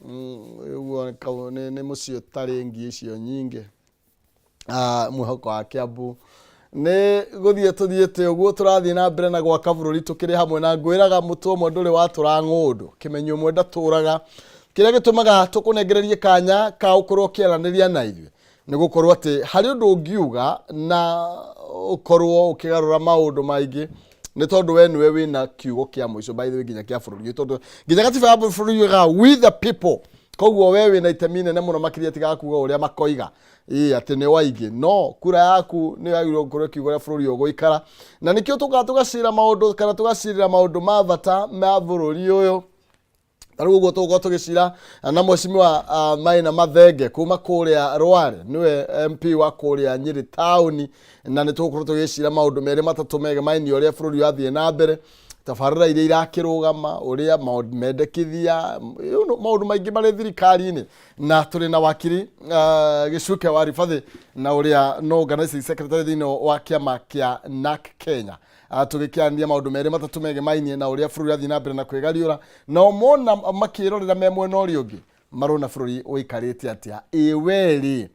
Ũguo nĩ mũciĩ ũtarĩ ngi icio nyingĩ. Mwĩhoko wa Kiambu nĩ gũthiĩ tũthiĩte ũguo, tũrathiĩ na mbere na gwaka bũrũri tũkĩrĩ hamwe, na ngwĩraga mũtwe ũmwe ndũrĩ watũra ng'ũndũ, kĩmenyo ũmwe ndatũraga. Kĩrĩa gĩtũmaga tũkũnengererie kanya ka ũkorwo ũkĩaranĩria na ithuĩ nĩ gũkorwo atĩ harĩ ũndũ ũngiuga na ũkorwo ũkĩgarũra maũndũ maingĩ, nĩ tondũ we nĩwe wĩna kiugo kĩa mũico, by the way, nginya kĩa bũrũri ũyũ, tondũ nginya gatiba ya bũrũri yugaga "we the people". Koguo we wĩna itemi inene mũno makĩria, tigaga kuga ũrĩa makoiga ĩĩ atĩ nĩ waingĩ, no kura yaku nĩ yagĩrĩirwo gũkorwo ĩkiuga ũrĩa bũrũri ũgũikara, na nĩkĩo tũkaga tũgacira maũndũ kana tũgacirĩra maũndũ ma bata ma bũrũri ũyũ. Ta rĩu ũguo tũgũkorwo tũgĩcira na Mheshimiwa Maina Mathenge kuma kũrĩa Rware, nĩwe MP wa kũrĩa Nyĩrĩ taũni, na nĩ tũgũkorwo tũgĩcira maũndũ merĩ matatũ megemainie ũrĩa bũrũri ũrathiĩ na mbere, tabarĩra iria irakĩrũgama, ũrĩa maũndũ mendekithia, maũndũ maingĩ marĩ thirikari-inĩ. Na tũrĩ na wakiri Gĩcuke wa Ribathĩ, na ũrĩa no organizing secretary thĩinĩ wa kĩama kĩa NARC Kenya, tũgĩkĩarania maũndũ merĩ matatũ megemainie na ũrĩa bũrũri ũrathiĩ na mbere na kwĩgariũra, nao mona makĩrorera me mwena ũrĩa ũngĩ marona bũrũri ũikarĩte atĩa. Ĩ werĩ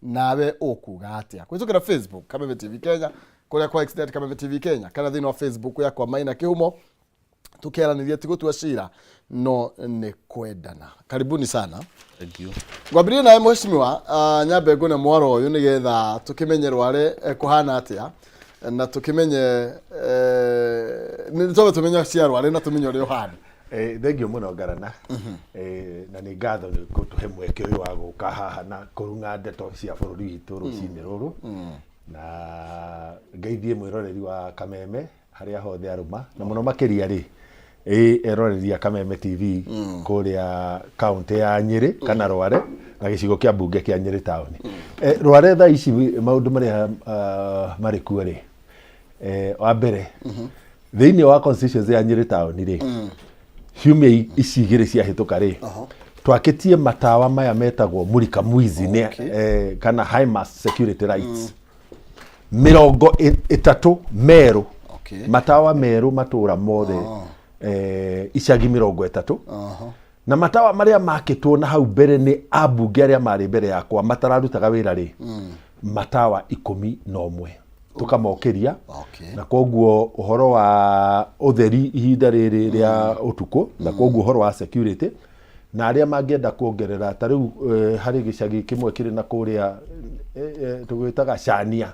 nawe ũkuga atĩa? Kũhĩtũkĩra Facebook Kameme TV Kenya, kũrĩa kwa Xnet Kameme TV Kenya, kana thĩinĩ wa Facebook yakwa Maina Kĩhumo, tukiaranĩria. Ti gũtua cira no nĩ kwendana. Karibuni sana. Thank you. Ngwambĩrĩrie nawe mheshimiwa, nyambe ngũne mwaro ũyũ nĩgetha tũkĩmenye Rware kũhana atĩa, na tũkĩmenye nĩ twambe tũmenye cia Rware na tũmenye ũrĩa ũhana. Thengiũ mũno Ngarana. Na nĩ ngatho nĩ gũtũhe mweke ũyũ wa gũka haha na kũrung'a ndeto cia bũrũri witũ rũcinĩ rũrũ, na ngeithie mwĩroreri wa Kameme harĩa hothe arũma, na mũno makĩria rĩ ĩ eroreri a Kameme TV kũrĩa kaũntĩ ya Nyĩrĩ kana Rware na gĩcigo kĩa mbunge kĩa Nyĩrĩ taũni. Rware thaa ici maũndũ marĩa marĩ kuo rĩ, wa mbere thĩinĩ wa constituency ya Nyĩrĩ taũni rĩ, ciumia ici igĩrĩ ciahĩtũka rĩ, twakĩtie matawa maya metagwo mulika mwizi nĩ kana high mast security lights 30 merũ. Matawa merũ matũra mothe, icagi 30, na matawa marĩa makĩtwo na hau mbere nĩ ambunge arĩa marĩ mbere yakwa matararutaga wĩra rĩ, matawa 11 tũkamokĩria. Na koguo ũhoro wa ũtheri ihinda rĩrĩ rĩa ũtukũ, na koguo ũhoro wa security na arĩa mangĩenda kuongerera, ta rĩu harĩ gĩcagi kĩmwe kĩrĩ na kũrĩa tũgwĩtaga Cania,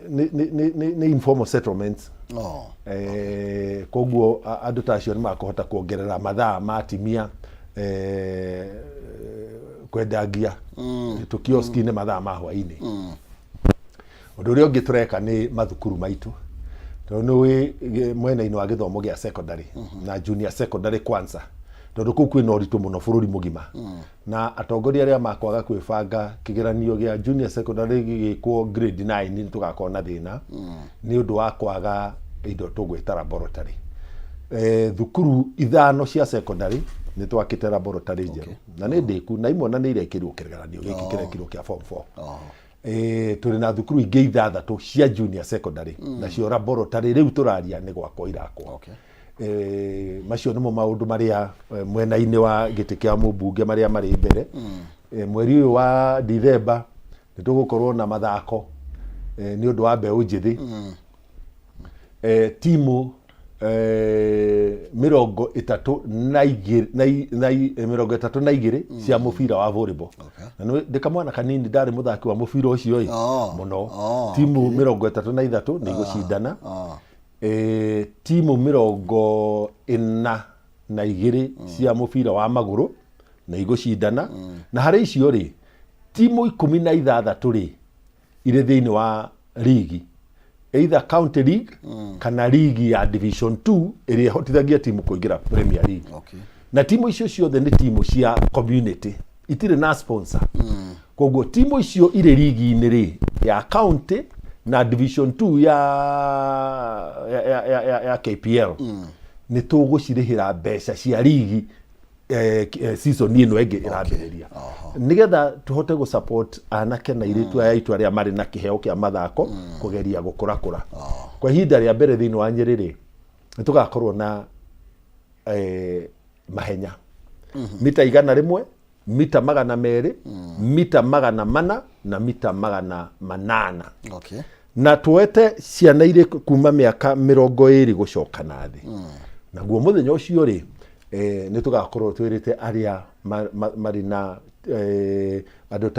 nĩ informal settlements. Koguo andũ ta acio nĩ makũhota kuongerera mathaa ma atimia kwendangia tũkioski-inĩ mathaa ma hwainĩ. Ũndũ ũrĩa ũngĩ tũreka nĩ mathukuru maitũ, tondũ nĩ ũĩ mwena-inĩ wa gĩthomo gĩa secondary na junior secondary kwanza, tondũ kũu kwĩna ũritũ mũno bũrũri mũgima, na atongoria arĩa makwaga kwĩbanga kĩgeranio gĩa junior secondary gĩgĩkwo grade 9 nĩ tũgakorwo na thĩna nĩ ũndũ wa kwaga indo tũgwĩta laboratory. Thukuru ithano cia secondary nĩ twakĩte laboratory njerũ na nĩ ndĩku, na imwe na nĩ irekĩrwo kĩgeranio gĩkĩ kĩrekirwo kĩa form 4. Tũrĩ na thukuru ingĩ ithathatũ cia junior secondary, nacio laboratory rĩu tũraria nĩ gwakwo irakwo. Macio nĩmo maũndũ marĩa mwena-inĩ wa gĩtĩ kĩa mũmbunge marĩa marĩ mbere. Mweri ũyũ wa Dithemba nĩ tũgũkorwo na mathako nĩ ũndũ wa mbeũ njĩthĩ, timu 32 cia mũbira wa volleyball. Na ndĩ kamwana kanini ndarĩ mũthaki wa mũbira ũcio ĩ mũno. Timu 33 nĩ igũcindana. Timu 42 cia mũbira wa magũrũ nĩ igũcindana, na harĩ icio rĩ, timu 16 rĩ irĩ thĩinĩ wa ligi, either county league kana ligi ya division 2 ĩrĩa ĩhotithagia timu kũingĩra Premier League. Na timu icio ciothe nĩ timu cia community, itirĩ na sponsor. Koguo timu icio irĩ ligi-inĩ rĩ ya county na division 2 ya KPL, nĩ tũgũcirĩhĩra mbeca cia ligi season ĩno ĩngĩ ĩrambĩrĩria, nĩgetha tũhote gũ support anake na airĩtu aya aitũ arĩa marĩ na kĩheo kĩa mathako kũgeria gũkũrakũra. Kwa ihinda rĩa mbere thĩinĩ wa Nyĩrĩ rĩ, nĩ tũgakorwo na Mahenya mita 100, mita 200, mita 400 na mita 800. Na tuoete ciana irĩ kuma mĩaka 20 gũcoka na thĩ. Naguo mũthenya ũcio rĩ, nĩ tũgakorwo twĩrĩte arĩa marĩ na andũ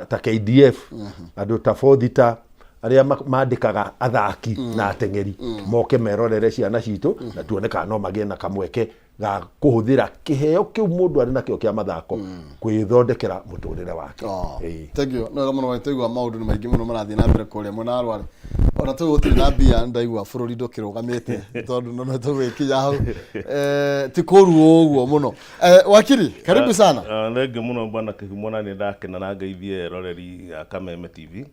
ta KDF, andũ ta Fothita, arĩa mandĩkaga athaki na ateng'eri, moke merorere ciana citũ na tuone kana no magĩe na kamweke ga kũhũthĩra kĩheo kĩu mũndũ arĩ nakĩo kĩa mathako kwĩthondekera mũtũrĩre wake. Oh, Ĩĩ. Thank you. No wega mũno twaigua maũndũ nĩ maingĩ mũno marathiĩ na mbere kũrĩa mwena wa Rware. Ona tũu gũtirĩ na mbia, ndaigua bũrũri ndũkĩrũgamĩte tondũ no tũgĩkinya hau. Ti kũru ũguo mũno. Wakiri, karibu sana. Thengiũ mũno, bwana Kĩhumo, na nĩ ndakena na ngeithie eroreri a Kameme TV.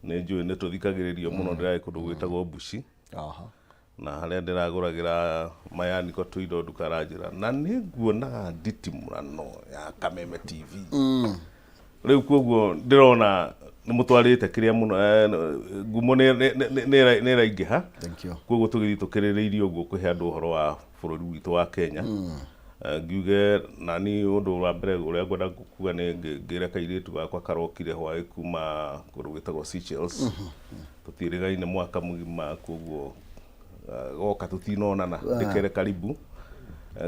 Nĩ njũĩ nĩ tũthikagĩrĩrio mũno, ndĩrarĩ kũndũ gwĩtagwo Mbuci na harĩa ndĩragũragĩra mayaniko tũindo nduka aranjĩra na nĩ nguonaga nditimũrano ya Kameme TV. Rĩu koguo ndĩrona nĩ mũtwarĩte kĩrĩa mũno, ngumo nĩ ĩraingĩha. Thank you. Koguo tũgĩthiĩ tũkĩrĩrĩirie ũguo kũhe andũ ũhoro wa bũrũri witũ wa Kenya. Ngiuge nani ũndũ wa mbere ũrĩa ngwenda kuga nĩ ngĩre kairĩtu gakwa karokire hwaĩ kuma kũndũ gwĩtagwo Seychelles. Tũtiĩrĩgaine mwaka mũgima, koguo goka tũtinonana, ndĩkere karibu.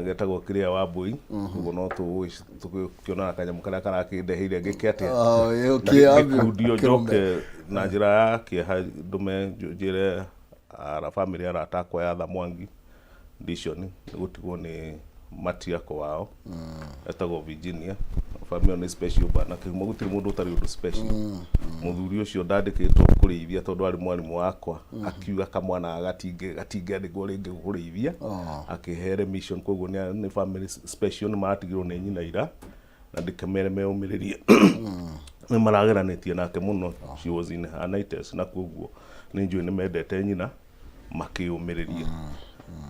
Getagwo Kĩrĩa wa Mbũi, koguo no tũgĩkĩonaga kanyamũ karĩa karakĩndeheire ngĩke atĩa. Oh, ĩ, ũkĩambia Gĩkundio. Kĩrũme. Njoke na njĩra ya kĩeha ndũme njĩre ara bamĩrĩ, arata akwa ya Thamwangi Dishon nĩ gũtigwo nĩ matiako wao etagwo Virginia. Bamĩrĩ ĩyo nĩ special bana Kĩhumo, gũtirĩ mũndũ ũtarĩ ũndũ special. Mũthuri ũcio ndandĩkĩtwo kũrĩithia tondũ arĩ mwarimũ wakwa, akiuga kamwana gatingĩandĩkwo rĩngĩ kũrĩithia, akĩhe mission. Koguo nĩ family special, nĩ maratigirwo nĩ nyina ira na ndĩkĩmere meũmĩrĩrie, nĩ marageranĩtie nake mũno. She was in her 90s, na koguo nĩ njũĩ nĩ mendete nyina, makĩũmĩrĩrie.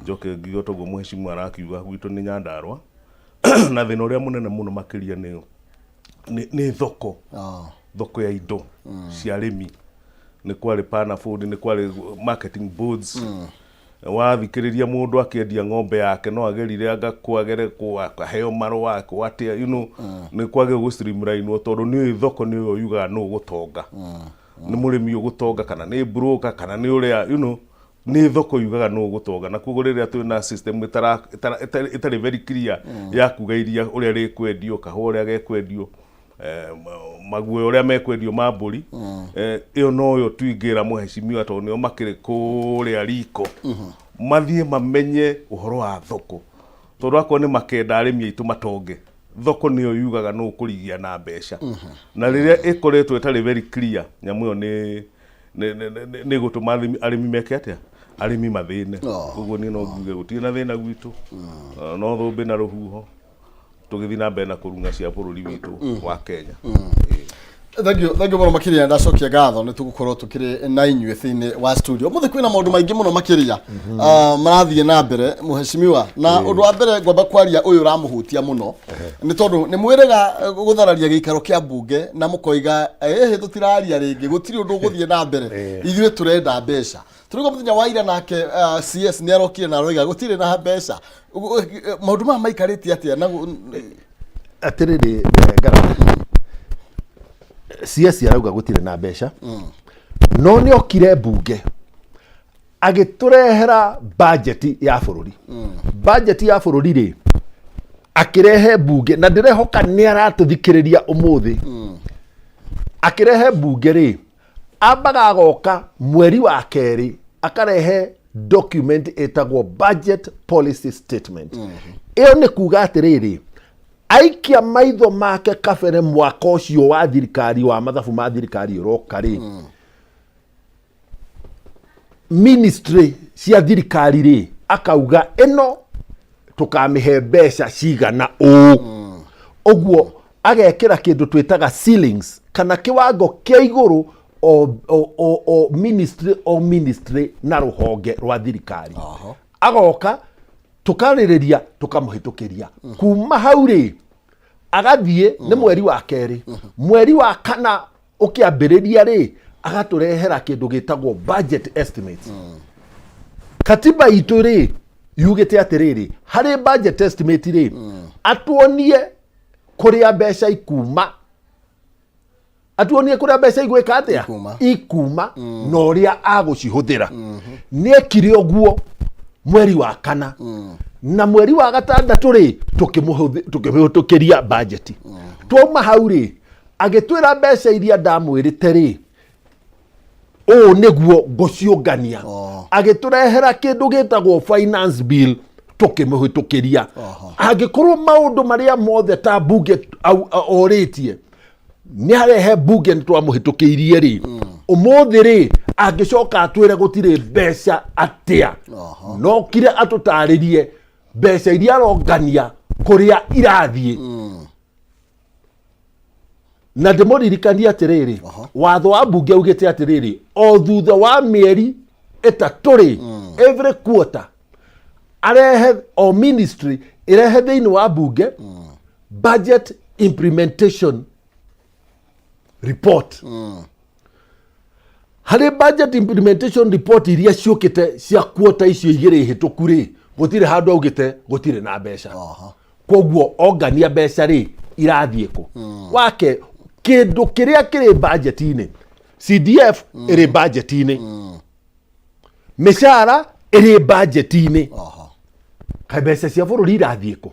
Njoke ngiuga toguo mũhecimu arakiuga, gwitũ nĩ Nyandarua na thĩna ũrĩa mũnene mũno makĩria nĩ thoko. Thoko ya indo cia arĩmi, nĩ kwarĩ Panafood, nĩ kwarĩ marketing boards. Wathikĩrĩria mũndũ akĩendia ng'ombe yake, no agerire anga kwagere kũ akaheo marũa kũ atĩa, nĩ kwagĩrĩirwo gũ streamline tondũ nĩ thoko nĩyo yugaga nũ ũgũtonga, nĩ mũrĩmi ũgũtonga kana nĩ broker kana nĩ ũrĩa, nĩ thoko yugaga nũ ũgũtonga. Na koguo rĩrĩa twĩna system ĩtarĩ very clear ya kuga iria ũrĩa rĩkwendio, kahũa ũrĩa gekwendio, maguoya ũrĩa mekwendio ma mbũri, ĩyo noyo tuingĩra mũhecimiwa tondũ nĩo makĩrĩ kũrĩa riko, mathiĩ mamenye ũhoro wa thoko, tondũ akorwo nĩ makenda arĩmi aitũ matonge, thoko nĩyo yugaga nũ ũkũrigia na mbeca. Na rĩrĩa ĩkoretwo ĩtarĩ very clear, nyamũ ĩyo nĩ ĩgũtũma arĩmi meke atĩa, arĩmi mathĩne. Koguo niĩ no ngiuge gũtirĩ na thĩna gwitũ. No thũmbĩ na rũhuho tũgĩthiĩ na mbere na kũrung'a cia bũrũri witũ wa Kenya. Ĩĩ. Thank you, thank you mũno makĩria. Ndacokia ngatho nĩ tũgũkorwo tũkĩrĩ na inyuĩ thĩinĩ wa studio ũmũthĩ. Kwĩna maũndũ maingĩ mũno makĩria marathiĩ na mbere, mũhecimiwa, na ũndũ wa mbere ngwamba kwaria ũyũ ũramũhutia mũno nĩ tondũ nĩ mwĩrĩga gũthararia gĩikaro kĩa mbunge na mũkoiga ĩhĩ tũtiraria rĩngĩ, gũtirĩ ũndũ ũgũthiĩ na mbere, ithuĩ tũrenda mbeca. Tũrĩgwo mũthenya wa ira nake CS nĩ arokire na aroiga gũtirĩ na mbeca. Maũndũ maya maikarĩte atĩa na Atĩrĩrĩ, Ngarama, CS arauga gũtirĩ na mbeca, no nĩ okire mbunge agĩtũrehera bajeti ya bũrũri. Bajeti ya bũrũri rĩ, akĩrehe mbunge, na ndĩrehoka nĩ aratũthikĩrĩria ũmũthĩ. Akĩrehe mbunge rĩ, ambaga agoka mweri wa kerĩ akarehe document ĩtagwo budget policy statement. Ĩyo nĩ kuga atĩrĩrĩ, aikia maitho make kabere mwaka ũcio wa thirikari, wa mathabu ma thirikari ũroka rĩ, ministry cia thirikari rĩ, akauga ĩno tũkamĩhe mbeca cigana ũũ. Ũguo agekĩra kĩndũ twĩtaga ceilings kana kĩwango kĩa igũrũ o ministry, o ministry na rũhonge rwa thirikari. Agoka tũkarĩrĩria, tũkamũhĩtũkĩria. Kuma hau rĩ, agathiĩ nĩ mweri wa kerĩ, mweri wa kana ũkĩambĩrĩria rĩ, agatũrehera kĩndũ gĩtagwo budget estimates. Katiba itũ rĩ, Yugĩte atĩrĩrĩ, harĩ budget estimate rĩ, atuonie kũrĩa mbeca ikuma, atuonie kũrĩa mbeca igwĩka atĩa. Ikuma. Ikuma na ũrĩa agũcihũthĩra. Nĩekire ũguo mweri wa kana, na mweri wa gatandatũ rĩ, tũkĩmũhĩtũkĩria bajeti. Twauma hau rĩ, agĩtwĩra mbeca iria ndamwĩrĩte rĩ, ũũ nĩguo ngũciũngania. Agĩtũrehera kĩndũ gĩtagwo finance bill, tũkĩmũhĩtũkĩria. Angĩkorwo maũndũ marĩa mothe ta mbunge orĩtie nĩ arehe mbunge nĩ twamũhĩtũkĩirie rĩ, ũmũthĩ rĩ, angĩcoka atwĩre gũtirĩ mbeca atĩa? Nokire atũtarĩrie mbeca iria arongania kũrĩa irathiĩ. Na ndĩmũririkanie atĩrĩrĩ, watho wa mbunge augĩte atĩrĩrĩ, o thutha wa mĩeri 3 rĩ, every quarter, arehe, o ministry ĩrehe thĩinĩ wa mbunge budget implementation report. Harĩ budget implementation report iria ciũkĩte cia kuota icio igĩrĩ hĩtũku rĩ, gũtirĩ handũ augĩte gũtirĩ na mbeca. Koguo ongania mbeca rĩ, irathiĩ kũ? Wake kĩndũ kĩrĩa kĩrĩ budget-inĩ, CDF ĩrĩ budget-inĩ, mĩcara ĩrĩ budget-inĩ. Kaĩ mbeca cia bũrũri irathiĩ kũ?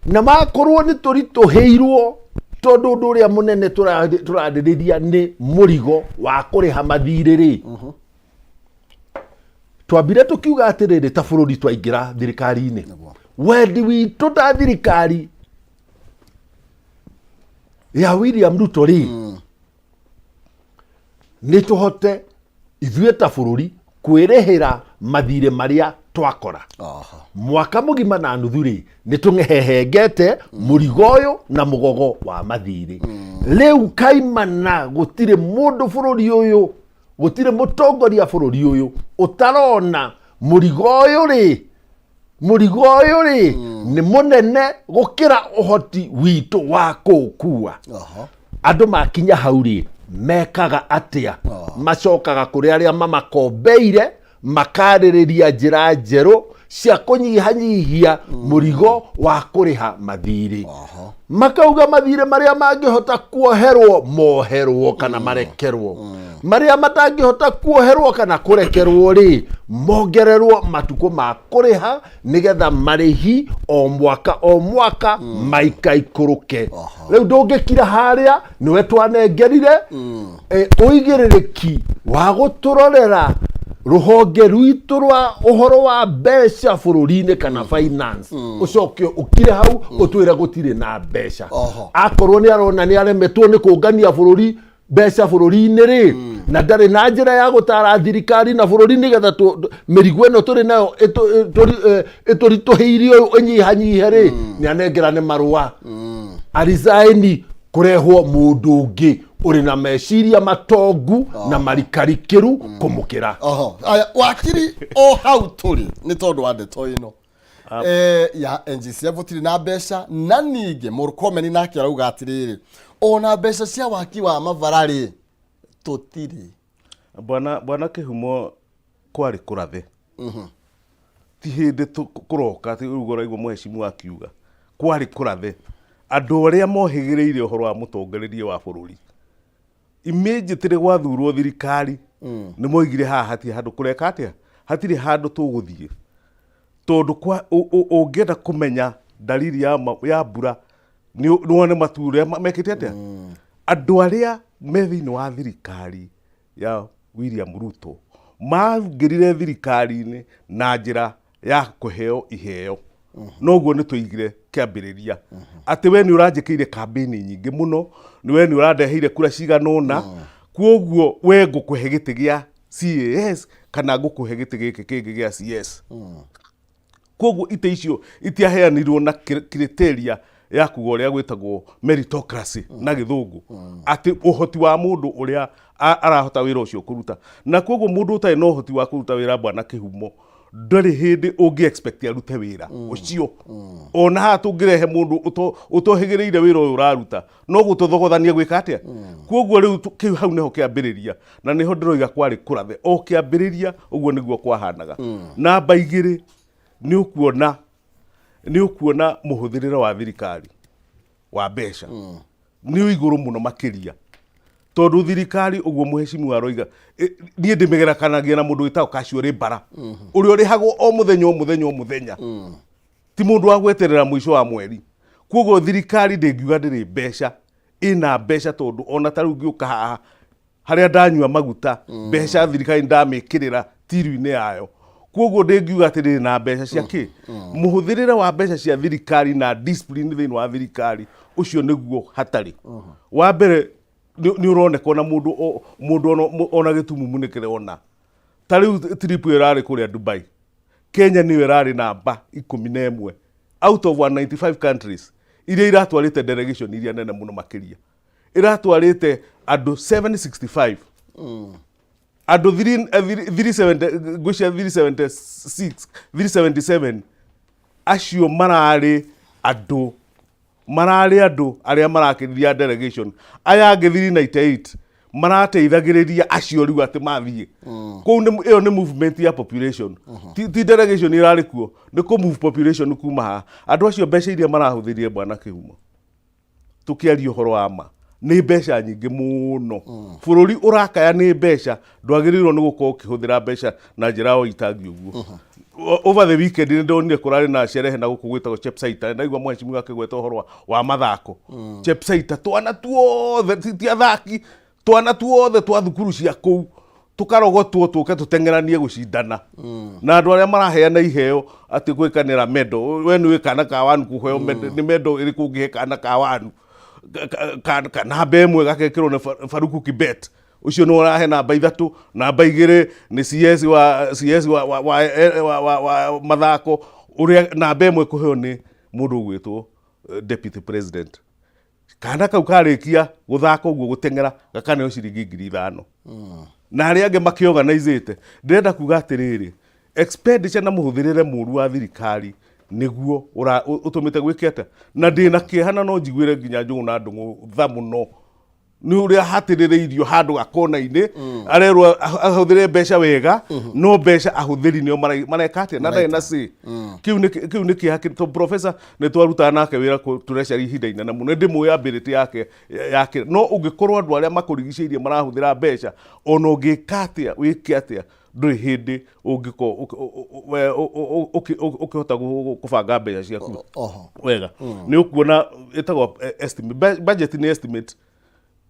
Na makorwo nĩ tũritũhĩirwo, tondũ ũndũ ũrĩa mũnene tũrarĩrĩria nĩ mũrigo wa kũrĩha mathirĩ rĩ, twambire tũkiuga atĩrĩrĩ, ta bũrũri twaingĩra thirikari-inĩ, wendi witũ ta thirikari ya William Ruto rĩ, nĩ tũhote ithuĩ ta bũrũri kwĩrĩhĩra mathirĩ marĩa twakora. Mwaka mũgima na nuthu rĩ, nĩ tũng'ehehengete mũrigo ũyũ na mũgogo wa mathirĩ. Rĩu kaimana gũtirĩ mũndũ bũrũri ũyũ, gũtirĩ mũtongoria bũrũri ũyũ ũtarona mũrigo ũyũ rĩ, mũrigo ũyũ rĩ nĩ mũnene gũkĩra ũhoti witũ wa kũũkua. Andũ makinya hau rĩ, mekaga atĩa? Macokaga kũrĩ arĩa mamakombeire, makarĩrĩria njĩra njerũ cia kũnyihanyihia mũrigo wa kũrĩha mathirĩ. Makauga mathirĩ marĩa mangĩhota kuoherwo moherwo kana marekerwo, marĩa matangĩhota kuoherwo kana kũrekerwo rĩ, mongererwo matukũ ma kũrĩha, nĩgetha marĩhi o mwaka o mwaka maikaikũrũke. Rĩu ndũngĩkira harĩa nĩwe twanengerire ũigĩrĩrĩki wa gũtũrorera rũhonge rwitũ rwa ũhoro wa mbeca bũrũri-inĩ kana finance, ũcoke ũkire hau ũtwĩre gũtirĩ na mbeca. Akorwo nĩ arona nĩ aremetwo nĩ kũngania bũrũri mbeca bũrũri-inĩ rĩ, na ndarĩ na njĩra ya gũtara thirikari na bũrũri nĩgetha mĩrigo ĩno tũrĩ nayo ĩtũritũhĩirie ũyũ ĩnyihanyihe rĩ, nĩ anengerane marũa arisaini, kũrehwo mũndũ ũngĩ ũrĩ na meciria matongu na marikarikĩru kũmũkĩra. Aya, wakiri, o hau tũrĩ nĩ tondũ wa ndeto ĩno ya NGCF gũtirĩ na mbeca, na ningĩ Murkomen nake arauga atĩrĩrĩ, ona mbeca cia waki wa mabara rĩ, tũtirĩ. Bwana Kĩhumo, kwarĩ kũrathe, ti hĩndĩ kũroka atĩ rĩu ũraigua mũhecimu akiuga kwarĩ kũrathe. Andũ arĩa mohĩgĩrĩire ũhoro wa mũtongorerie wa bũrũri immediately gwathurwo thirikari nĩ moigire haha hatirĩ handũ kũreka atĩa, hatirĩ handũ tũgũthiĩ, tondũ ũngĩenda kũmenya dalili ya mbura nĩ wone matu ũrĩa mekĩte atĩa. Andũ arĩa me thĩinĩ wa thirikari ya William Ruto maingĩrire thirikari-inĩ na njĩra ya kũheo iheo. Noguo nĩ tũigire kĩambĩrĩria atĩ we nĩ ũranjĩkĩire kambĩni nyingĩ mũno, nĩ we nĩ ũrandeheire kura cigana ũna, kuoguo we ngũkũhe gĩtĩ gĩa CAS kana ngũkũhe gĩtĩ gĩkĩ kĩngĩ gĩa CS. Koguo itĩ icio itiaheanirwo na criteria ya kuga ũrĩa gwĩtagwo meritocracy na gĩthũngũ, atĩ ũhoti wa mũndũ ũrĩa arahota wĩra ũcio kũruta. Na koguo mũndũ ũtarĩ na ũhoti wa kũruta wĩra, bwana Kĩhumo, Ndũrĩ hĩndĩ ũngĩ expect arute wĩra ũcio. Ona haha tũngĩrehe mũndũ ũtohĩgĩrĩire wĩra ũyũ ũraruta, no gũtũthogothania gwĩka atĩa. Koguo rĩu kĩu hau nĩho kĩambĩrĩria, na nĩho ndĩroiga kwarĩ kũrathe o kĩambĩrĩria, ũguo nĩguo kwahanaga. Namba 2, nĩ ũkuona mũhũthĩrĩre wa thirikari wa mbeca nĩ igũrũ mũno makĩria, tondũ thirikari, ũguo mũhecimiwa aroiga, niĩ ndĩmĩgerekanagia na mũndũ wĩtagwo Kaciũrĩ Mbara, ũrĩa ũrĩhagwo o mũthenya, o mũthenya, o mũthenya, ti mũndũ wa gweterera mũico wa mweri. Koguo thirikari ndĩngiuga ndĩrĩ mbeca, ĩna mbeca, tondũ ona ta rĩu ngĩũka haha, harĩa ndanyua maguta, mbeca thirikari ndamĩkĩrĩra tiru-inĩ yayo. Koguo ndĩngiuga atĩ ndĩrĩ na mbeca cia kĩ. Mũhũthĩrĩre wa mbeca cia thirikari na discipline thĩinĩ wa thirikari, ũcio nĩguo hatarĩ. Wa mbere nĩ ũroneka ona mũndũ ona gĩtumumu nĩ kĩrona. Ta rĩu trip ĩyo ĩrarĩ kũrĩa Dubai, Kenya nĩyo ĩrarĩ namba 11 out of 195 countries iria iratwarĩte delegation iria nene mũno makĩria. Ĩratwarĩte andũ 765, andũ 370, ngwĩciria 376, 377. Acio mararĩ andũ arĩa marakĩriria delegation. Aya angĩ 398 marateithagĩrĩria acio rĩu atĩ mathiĩ kũu. Ĩyo nĩ movement ya population, ti delegation ĩrarĩ kuo, nĩ kũ move population kuma haha. Andũ acio mbeca iria marahũthĩrire, bwana Kĩhumo, tũkĩaria ũhoro wa ma, nĩ mbeca nyingĩ mũno. Bũrũri ũrakaya nĩ mbeca, ndwagĩrĩirwo nĩ gũkorwo ũkĩhũthĩra mbeca na njĩra ya ũitangi ũguo. Over the weekend nĩ ndonire kũrarĩ na sherehe na gũkũ gwĩtagwo Chepsaita. Ndaigua mheshimiwa akĩgweta ũhoro wa mathako. Chepsaita, twana tuothe, ti athaki, twana tuothe twa thukuru cia kũu tũkarogotwo tũke tũteng'eranie gũcindana na andũ arĩa maraheana iheo atĩ gwĩkanĩra mendo. We nĩ kana ka wanu kũheo mendo, nĩ mendo ĩrĩkũ ũngĩhe kana ka wanu? Namba 1 gakekĩrwo nĩ Faruku Kibet, ũcio nĩ ũrahe namba 3. Namba 2 nĩ CS wa CS wa mathako, ũrĩa namba 1 kũheo nĩ mũndũ ũgwĩtwo deputy president. Kana kau karĩkia gũthaka ũguo gũteng'era gakaneo ciringi 5,000 na arĩa angĩ makĩorganizĩte. Ndĩrenda kuga atĩrĩrĩ, expenditure na mũhũthĩrĩre mũru wa thirikari nĩguo ũtũmĩte gwĩke atĩa, na ndĩna kĩeha na no njiguĩre nginya Njũgũ na Ndũng'ũ tha mũno nĩ ũrĩa hatĩrĩrĩirio handũ gakona-inĩ. Arerwo ahũthĩre mbeca wega, no mbeca ahũthĩri nĩo mareka atĩa na ndarĩ na say. Kĩu nĩ kĩeha tondũ professor nĩ twarutaga nake wĩra treasury ihinda inene mũno, nĩ ndĩmũĩ ability yake yake. No ũngĩkorwo andũ arĩa makũrigicĩirie marahũthĩra mbeca, ona ũngĩka atĩa, wĩke atĩa, ndũrĩ hĩndĩ ũngĩkorwo ũkĩhota kũbanga mbeca ciaku wega. Nĩ ũkuona ĩtagwo estimate. Budget nĩ estimate,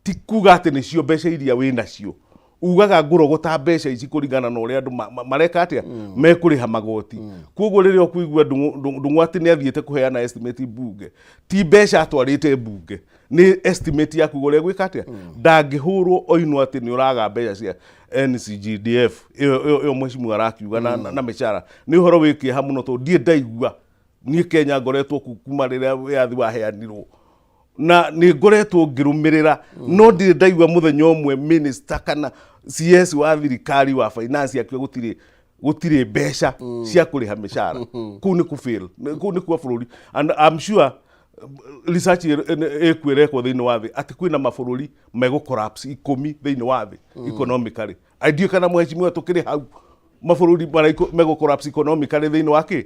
ti kuga atĩ nĩcio mbeca iria wĩ nacio. Ugaga ngũrogota mbeca ici kũringana na ũrĩa andũ mareka atĩa, mekũrĩha magoti. Koguo rĩrĩa ũkũigua Ndung'u atĩ nĩ athiĩte kũheana estimate mbunge, ti mbeca atwarĩte mbunge, nĩ estimate ya kuga ũrĩa gwĩka atĩa. Ndangĩhũrwo oinwo atĩ nĩ ũraga mbeca cia NCGDF ĩyo mheshimiwa arakiuga na mĩcara. Nĩ ũhoro wĩ kĩeha mũno tondũ ndiĩ ndaigua niĩ Kenya ngoretwo kuma rĩrĩa wĩyathi waheanirwo, na nĩ ngoretwo ngĩrũmĩrĩra, no ndirĩ ndaigua mũthenya ũmwe minister kana CS wa thirikari wa finance akiuga gũtirĩ mbeca cia kũrĩha mĩcara. Kũu nĩ kũ-fail, kũu nĩ kwa bũrũri. And I'm sure research ĩkuo ĩrekwo thĩinĩ wa thĩ atĩ kwĩna mabũrũri megũ collapse 10 thĩinĩ wa thĩ economically. Ndiũĩ kana mheshimiwa tũkĩrĩ hau mabũrũri megũ collapse economically thĩinĩ wa kĩ.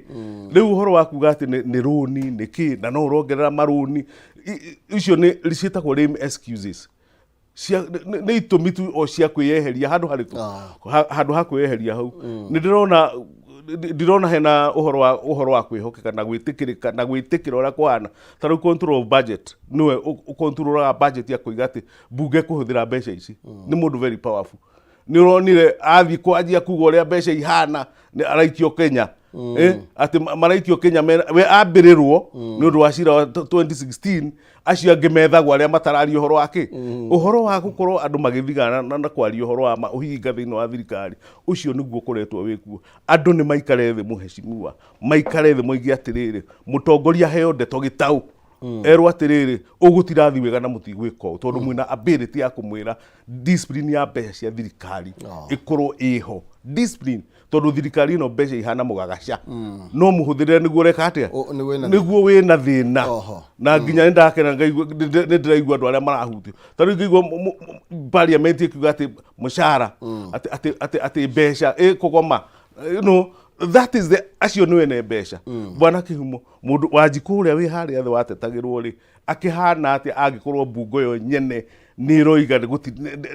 Rĩu ũhoro wa kuga atĩ nĩ rũni nĩ kĩ na no ũrongerera marũni, icio nĩ ciĩtagwo lame excuses cia nĩ itũmi tu o cia kwĩyeheria handũ harĩkũ. Handũ ha kwĩyeheria hau, nĩ ndĩrona hena ũhoro wa kwĩhokeka na gwĩtĩkĩrĩka na gwĩtĩkĩra ũrĩa kũhana. Ta rĩu control of budget, nĩwe ũkontrolaga budget ya kũiga atĩ mbunge kũhũthĩra mbeca ici, nĩ mũndũ very powerful. Nĩ ũronire athiĩ kwanjia kuga ũrĩa mbeca ihana, nĩ araikio Kenya, atĩ maraikio Kenya we ambĩrĩrwo nĩ ũndũ wa cira wa 2016. Acio angĩ methagwo arĩa matararia ũhoro wa kĩ, ũhoro wa gũkorwo andũ magĩthigana na kwaria ũhoro wa ma ũhinga thĩinĩ wa thirikari. Ũcio nĩguo ũkoretwo wĩkuo. Andũ nĩ maikare thĩ, mũheshimiwa, maikare thĩ moige atĩrĩrĩ, mũtongoria heo ndeto gĩtaũ. Erwo atĩrĩrĩ, ũgũtirathi wega na mũtigwĩka ũũ, tondũ mwĩna ability ya kũmwĩra discipline ya mbeca cia thirikari ĩkorwo ĩho discipline, tondũ thirikari ĩno mbeca ihana mũgagaca, no mũhũthĩrĩre nĩguo ũreka atĩa? O, nĩguo wĩna Nĩguo wĩna thĩna. Na nginya nĩ ndakena nĩ ndĩraigua andũ arĩa marahutio. Ta rĩu ngaigua parliament ĩkiuga atĩ mũcara, atĩ mbeca ĩkũgoma. No that is the acio nĩ wene mbeca. Bwana Kĩhumo, mũndũ Wanjikũ ũrĩa wĩ harĩa thĩ watetagĩrwo rĩ, akĩhana atĩa angĩkorwo mbungo yo nyene nĩ ĩroiga nĩ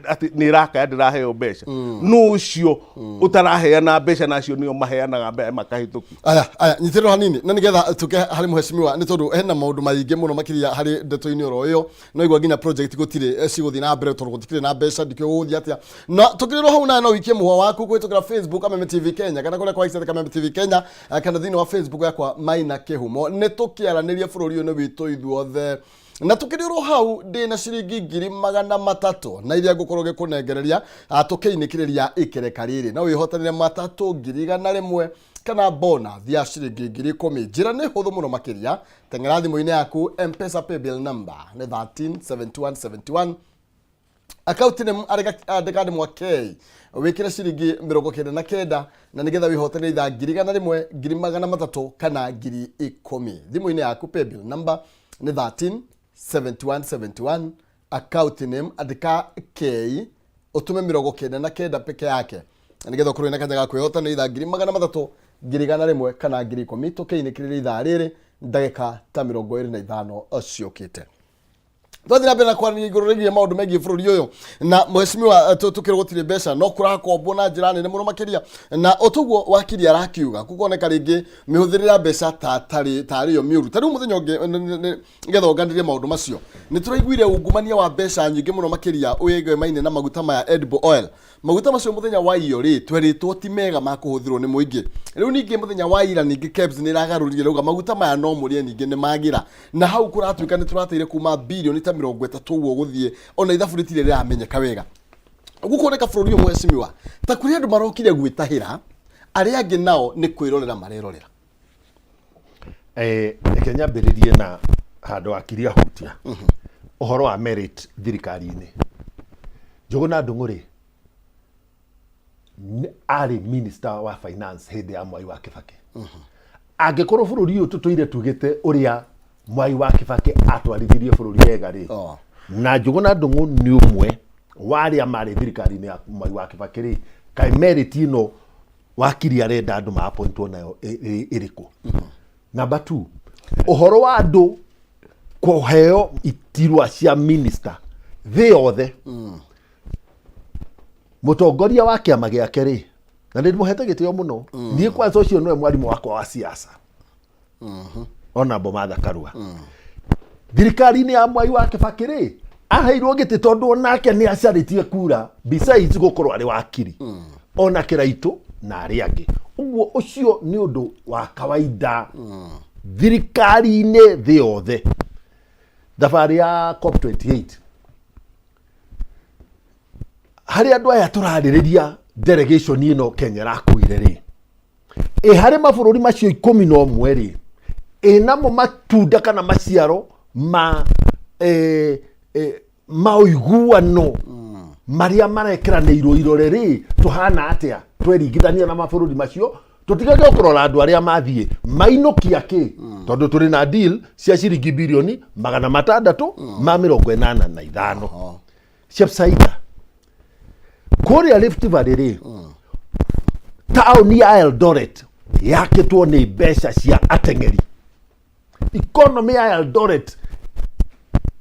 atĩ nĩ ĩrakaya ndĩraheo mbeca? Nũ ũcio ũtaraheana mbeca, na acio nĩo maheanaga mbeca makahĩtũkio? Aya aya, nyitĩrĩro hanini na nĩgetha tuke harĩ mheshimiwa, nĩ tondũ hena maũndũ maingĩ mũno makĩria harĩ ndeto-inĩ oro ĩyo. No igua nginya project gũtirĩ cigũthiĩ na mbere tondũ gũtikĩrĩ na mbeca. Ndikĩũĩ gũgũthiĩ atĩa na tũkĩrĩrwo hau. Nawe no wikie mũhwa waku kũhĩtũkĩra Facebook Kameme TV Kenya, kana kũrĩa kwa X Kameme TV Kenya, kana thĩinĩ wa Facebook yakwa Maina Kĩhumo. Nĩ tũkĩaranĩria, bũrũri ũyũ nĩ witũ ithuothe. Na tukĩrĩrwo hau, ndĩna ciringi 300,000 na iria ngũkorwo ngĩkũnengereria tũkĩinĩkĩrĩria ikereka rĩrĩ. No wĩhotanĩre matatũ 100,000 kana bonus ya ciringi 10,000. Njĩra nĩ hũthũ mũno makĩria. Teng'era thimũ-inĩ yaku, Mpesa paybill number nĩ 137171, account nĩ andĩka ndemwa K, wĩkĩre ciringi 99, na nĩgetha wĩhotanĩre ithaa 100,000, 300,000 kana 10,000 thimũ-inĩ yaku. Paybill number nĩ 137171, account name andĩka K, ũtũme 99 peke yake, na nĩgetha ũkorwo na kanya ga kwĩhotanĩra ithaa 300,000, 100,000 kana 10,000. Tũkĩinĩkĩrĩria ithaa rĩrĩ ndagĩka ta 25 ciũkĩte. Twathiĩ na mbere na kwaranĩria igũrũ rĩgiĩ maũndũ megiĩ bũrũri ũyũ na mheshimiwa. Tũkĩrwo gũtirĩ mbeca, no kũrakombwo na njĩra nene mũno makĩria, na ũtuguo wakiri arakiuga gũkoneka rĩngĩ mĩhũthĩrĩre ya mbeca ta tarĩ tarĩ yo mĩũru. Ta rĩu mũthenya ũngĩ, nĩgetha ũnganĩrie maũndũ macio, nĩ tũraiguire ungumania wa mbeca nyingĩ mũno makĩria wĩgemaine na maguta maya edible oil. Maguta macio mũthenya wa iyo rĩ, twerĩtwo ti mega ma kũhũthĩrwo nĩ mũingĩ. Rĩu ningĩ mũthenya wa ira ningĩ KEBS nĩ ĩragarũrire, rauga maguta maya no mũrĩe, ningĩ nĩ magĩra, na hau kũratuĩka nĩ tũrateire kuma birioni ta 30 ũguo gũthiĩ, ona ithabu rĩtirĩ rĩramenyeka wega. Gũkuoneka bũrũri ũyũ, mheshimiwa, ta kũrĩ andũ marokire gwĩtahĩra, arĩa angĩ nao nĩ kwĩrorera marerorera. Reke nyambĩrĩrie na handũ wakiri ahutia ũhoro wa merit thirikari-inĩ. Njũgũna Ndung'u rĩ, arĩ minister wa finance hĩndĩ ya Mwai wa Kĩbakĩ. Angĩkorwo bũrũri ũyũ tũtũire tugĩte ũrĩa Mwai wa Kĩbakĩ atwarithirie bũrũri wega rĩ, na Njũgũna Ndung'u nĩ ũmwe wa arĩa marĩ thirikari-inĩ ya Mwai wa Kĩbakĩ rĩ, kaĩ merit ĩno wakiri arenda andũ ma appointwo nayo ĩrĩkũ? Number two, ũhoro wa andũ kũheo itirwa cia minister thĩ yothe, mũtongoria wa kĩama gĩake rĩ, na nĩ ndĩmũhete gĩtĩo mũno niĩ, kwanza ũcio nĩwe mwarimũ wakwa wa siasa, Honorable Martha Karua, thirikari-inĩ ya Mwai wa Kĩbakĩ rĩ, aheirwo gĩtĩ tondũ onake nĩ acarĩtie kura besides gũkorwo arĩ wakiri, ona Kĩraitũ na arĩa angĩ ũguo. Ũcio nĩ ũndũ wa kawaida thirikari-inĩ thĩ yothe. Thabarĩ ya COP28, harĩ andũ aya tũrarĩrĩria delegation ĩno Kenya ĩrakuire rĩ, ĩ harĩ mabũrũri macio 11 rĩ, ĩ namo matunda kana maciaro ma maũiguano marĩa marekĩranĩirwo irore rĩ, tũhana atĩa tweringithania na mabũrũri macio? Tũtigage kũrora andũ arĩa mathiĩ mainũkia kĩ, tondũ tũrĩ na deal cia ciringi birioni 685. Chepsaida, kũrĩa Rift Valley rĩ, taũni ya Eldoret yakĩtwo nĩ mbeca cia ateng'eri. Economy ya Eldoret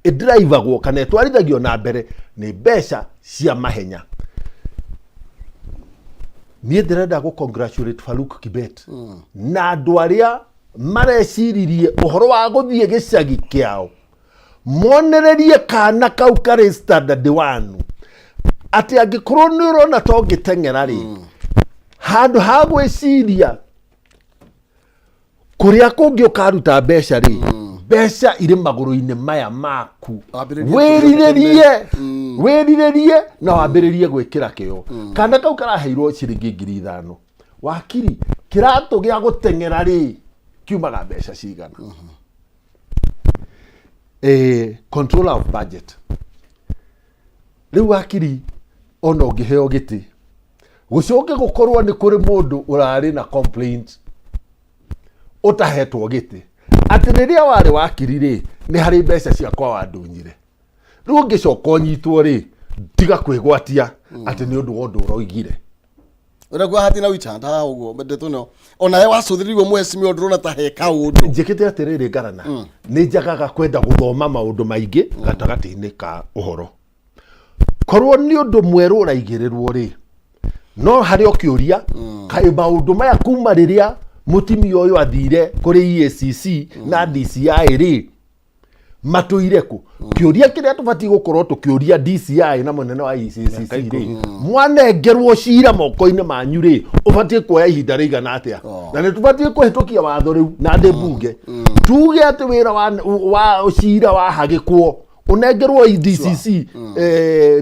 ĩndiraivagwo kana ĩtwarithagio na mbere nĩ mbeca cia mahenya. Niĩ ndĩrenda gũ congratulate Farouk Kibet na andũ arĩa mareciririe ũhoro wa gũthiĩ gĩcagi kĩao monererie kana kau karĩ standard one, atĩ angĩkorwo nĩ ũrona ta ũngĩteng'era rĩ, handũ ha gwĩciria kũrĩa kũngĩ ũkaruta mbeca rĩ, mbeca irĩ magũrũ-inĩ maya maku. Wambĩrĩrie. Wĩrirĩrie, wĩrirĩrie na wambĩrĩrie gwĩkĩra kĩo. Kana kau karaheirwo ciringi 5,000, wakiri, kĩratũ gĩa gũteng'era rĩ, kiumaga mbeca cigana? Controller of budget rĩu wakiri ona ũngĩheo gĩtĩ gũcoke gũkorwo nĩ kũrĩ mũndũ ũrarĩ na complaint ũtahetwo gĩtĩ atĩ rĩrĩa warĩ wakiri rĩ, nĩ harĩ mbeca ciakwa wandunyire, rĩu ũngĩcoka ũnyitwo rĩ, tiga kwĩgwatia atĩ nĩ ũndũ wa ũndũ ũroigire. Ũrĩa kwa hatina wichanda haha ũguo ndeto ĩno onawe wacũthĩrĩirio mũhecimiwa, ndũrona ta he kaũndũ? Njĩkĩte atĩrĩrĩ ngarana, nĩ njagaga kwenda gũthoma maũndũ maingĩ gatagatĩ-inĩ ka ũhoro. Korwo nĩ ũndũ mwerũ ũraigĩrĩrwo rĩ, no harĩ o kĩũria, kaĩ maũndũ maya kuma rĩrĩa mũtimia ũyũ athire kũrĩ EACC na DCI rĩ, matũire kũ? Kĩũria kĩrĩa tũbatiĩ gũkorwo tũkĩũria DCI na mũnene wa EACC rĩ, mwanengerwo cira moko-inĩ manyu rĩ, ũbatiĩ kuoya ihinda rĩigana atĩa? Na nĩ tũbatiĩ kũhĩtũkia watho rĩu na ndĩ mbunge tuge atĩ wĩra wa cira wahagĩkwo ũnengerwo DCC,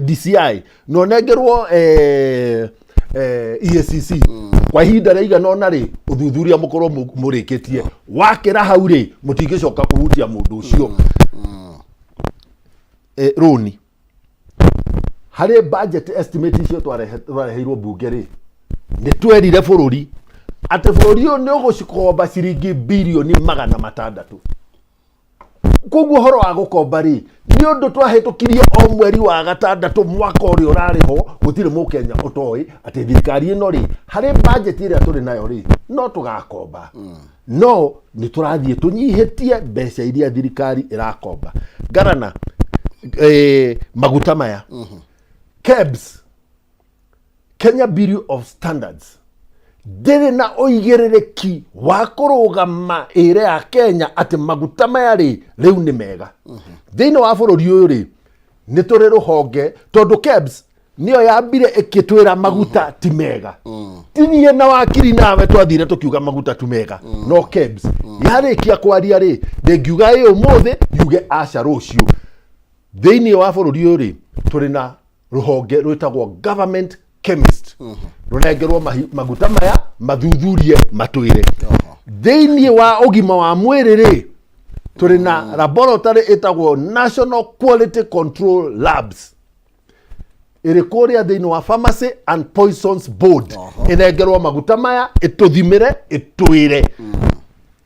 DCI na ũnengerwo EACC kwa ihinda rĩigana ũna rĩ, ũthuthuria mũkorwo mũrĩkĩtie. Wakĩra hau rĩ, mũtingĩcoka kũhutia mũndũ ũcio. Rũni harĩ budget estimate icio twareheirwo mbunge rĩ, nĩ twerire bũrũri atĩ bũrũri ũyũ nĩ ũgũcikomba ciringi 600 birioni. Koguo ũhoro wa gũkomba rĩ, nĩ ũndũ twahĩtũkirie o mweri wa gatandatũ mwaka ũrĩa ũrarĩ ho. Gũtirĩ mũkenya ũtoĩ atĩ thirikari ĩno rĩ, harĩ budget ĩrĩa tũrĩ nayo rĩ, no tũgakomba, no nĩ tũrathiĩ tũnyihĩtie mbeca iria thirikari ĩrakomba. Ngarana, maguta maya, KEBS, Kenya Bureau of Standards, ndĩrĩ na ũigĩrĩrĩki wa kũrũgama ĩre ya Kenya atĩ maguta maya rĩ, rĩu nĩ mega thĩinĩ wa bũrũri ũyũ rĩ. Nĩ tũrĩ rũhonge, tondũ KEBS nĩyo yambire ĩkĩtwĩra maguta ti mega. Ti niĩ na wakiri nawe twathire tũkiuga maguta ti mega, no KEBS yarĩkia kwaria rĩ, ndĩngiuga ĩ ũmũthĩ yuge aca rũciũ. Thĩinĩ wa bũrũri ũyũ rĩ, tũrĩ na rũhonge rwĩtagwo Government Chemist, rũnengerwo maguta maya mathuthurie matwĩre. Thĩinĩ wa ũgima wa mwĩrĩ rĩ, tũrĩ na laboratory ĩtagwo National Quality Control Labs, ĩrĩ kũrĩa thĩinĩ wa Pharmacy and Poisons Board. Ĩnengerwo maguta maya ĩtũthimĩre ĩtwĩre.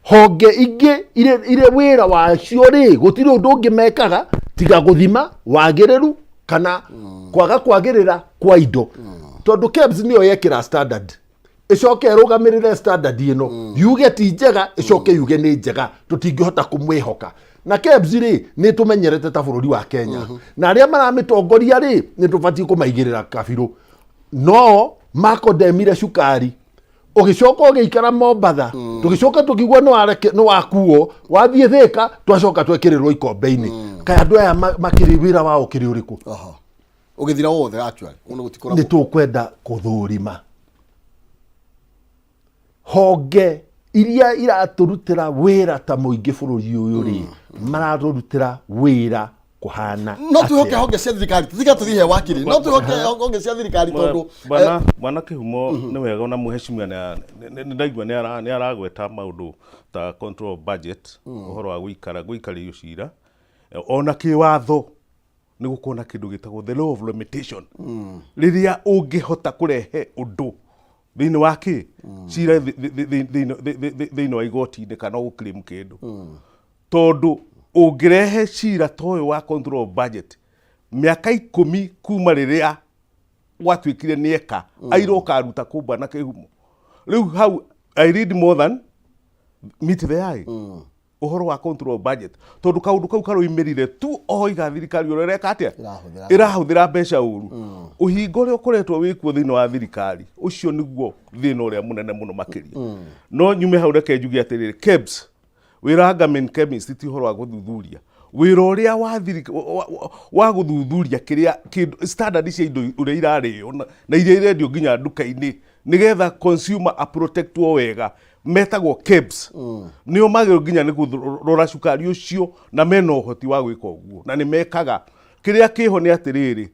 Honge ingĩ irĩ wĩra wacio rĩ, gũtirĩ ũndũ ũngĩ mekaga tiga gũthima wagĩrĩru kana kwaga kwagĩrĩra kwa indo, tondũ KEBS nĩyo yekĩra standard, ĩcoke ĩrũgamĩrĩre standard ĩno, yuge ti njega, ĩcoke yuge nĩ njega. Tũtingĩhota kũmwĩhoka na KEBS rĩ, nĩ tũmenyerete ta bũrũri wa Kenya, na arĩa maramĩtongoria rĩ, nĩ tũbatiĩ kũmaigĩrĩra kabirũ. No makondemire cukari, ũgĩcoka ũgĩikara Mombatha, tũgĩcoka tũkigua nĩ wakuo wathiĩ Thĩka, twacoka twekĩrĩrwo ikombe-inĩ. Kaĩ andũ aya makĩrĩ wĩra wao ũkĩrĩ ũrĩkũ? Oho. Ũgĩthira wothe actually ũno gũtikoragwo. Nĩ tũkwenda kũthũrima honge iria iratũrutĩra wĩra ta mũingĩ bũrũri ũyũ rĩ, maratũrutĩra wĩra kũhana No twĩhoke atĩa? honge cia thirikari? Tiga tũthiĩ he wakiri, no twĩhoke honge cia thirikari tondũ Bwana Kĩhumo, nĩ wega ona mũheshimiwa nĩ ndaigua nĩ aragweta maũndũ ta control of budget, ũhoro wa gũikara gũikarĩrio cira. Ona kĩwatho nĩ gũkorwo na kĩndũ gĩtagwo the law of limitation, rĩrĩa ũngĩhota kũrehe ũndũ thĩinĩ wa kĩ cira thĩinĩ wa igoti-inĩ kana ũgũ-claim kĩndũ, tondũ ũngĩrehe cira ta ũyũ wa control of budget mĩaka 10 kuma rĩrĩa gwatuĩkire nĩ eka aira ũkaruta kũ? Bwana Kĩhumo, rĩu hau I read more than meet the eye ũhoro wa control of budget, tondũ kaũndũ kau karoimĩrire tu oiga thirikari ũrĩa ĩreka atĩa. Ĩrahũthĩra. Ĩrahũthĩra mbeca ũru. Ũhinga ũrĩa ũkoretwo wĩkuo thĩinĩ wa thirikari, ũcio nĩguo thĩna ũrĩa mũnene mũno makĩria. No nyume hau, reke njuge atĩrĩrĩ, KEBS, wĩra wa government chemist ti ũhoro wa gũthuthuria wĩra ũrĩa wa wa gũthuthuria kĩrĩa kĩndũ, standard cia indo ũrĩa irarĩo na iria irendio nginya nduka-inĩ, nĩgetha consumer aprotectwo wega. Metagwo KEBS, nĩo magĩrĩirwo nginya nĩ kũrora cukari ũcio, na mena ũhoti wa gwĩka ũguo na nĩ mekaga. Kĩrĩa kĩho nĩ atĩrĩrĩ,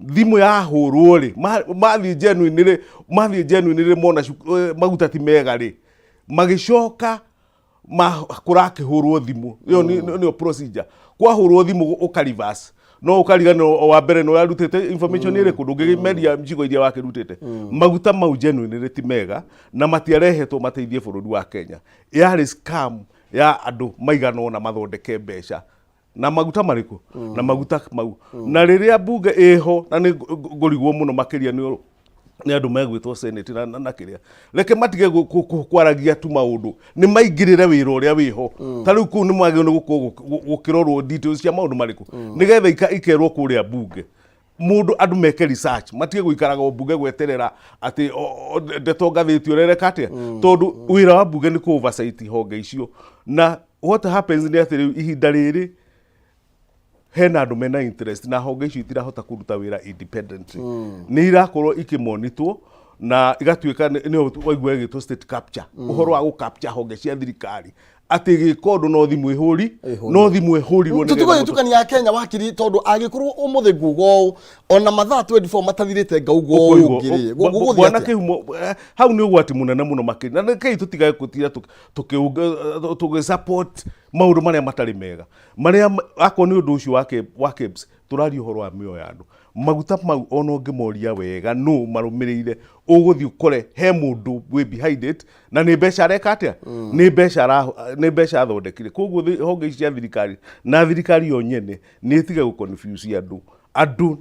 thimũ yahũrwo rĩ, mathiĩ genuine rĩ, mathiĩ genuine rĩ, mona maguta ti mega rĩ, magĩcoka Ma kũrakĩhũrwo thimũ ĩyo nĩyo procedure. Kwahũrwo thimũ ũka reverse no ũkariganĩrwo wa mbere nĩ ũrarutĩte information ĩrĩkũ, ndũngĩmeria njigo iria wakĩrutĩte. Maguta mau genuinely ti mega na matiarehetwo mateithie bũrũri wa Kenya. Yarĩ scam ya andũ maigana ũna mathondeke mbeca na maguta marĩkũ na maguta mau. Na rĩrĩa mbunge ĩho na nĩ ngũrigwo mũno makĩria nĩ nĩ andũ megwĩtwo senate na kĩrĩa, reke matige kwaragia tu maũndũ, nĩ maingĩrĩre wĩra ũrĩa wĩho. Ta rĩu kũu nĩ mwagĩrĩirwo nĩ gũkorwo gũkĩrorwo details cia maũndũ marĩkũ, nĩgetha ikerwo kũrĩa mbunge mũndũ andũ meke research, matige gũikaraga o mbunge gweterera atĩ ndeto ngathĩti ũrereka atĩa, tondũ wĩra wa mbunge nĩ kũ oversight honge icio. Na what happens nĩ atĩ rĩu ihinda rĩrĩ hena andũ mena interest na honge icio itirahota kũruta wĩra independently, nĩ irakorwo ikĩmonitwo na igatuĩka nĩyo waigua ĩgĩtwo state capture, ũhoro wa gũ capture honge cia thirikari, atĩ gĩka ũndũ no thimũ ĩhũri no thimũ ĩhũrirwo nĩgetha Tũtigå tukania Kenya, wakiri, tondũ angĩkorwo ũmũthĩ nguga ũũ, ona mathaa 24 matathirĩte ngauga ũũ Ũkũigua, ũngĩ rĩ, gũgũthiĩ bwana atĩa? Kĩhumo, hau nĩ ũgwati mũnene mũno makĩria, na rekei tũtigage gũtira tũgĩ support maũndũ marĩa matarĩ mega, marĩa akorwo nĩ ũndũ ũcio wa KEBS, tũraria ũhoro wa mĩoyo ya andũ. Maguta mau ona ũngĩmoria wega nũ marũmĩrĩire, ũgũthiĩ ũkore he mũndũ wĩ behind it na nĩ mbeca areka atĩa, nĩ mbeca athondekire. Koguo honge ici cia thirikari na thirikari yo nyene nĩ ĩtige gũ confuse andũ. Andũ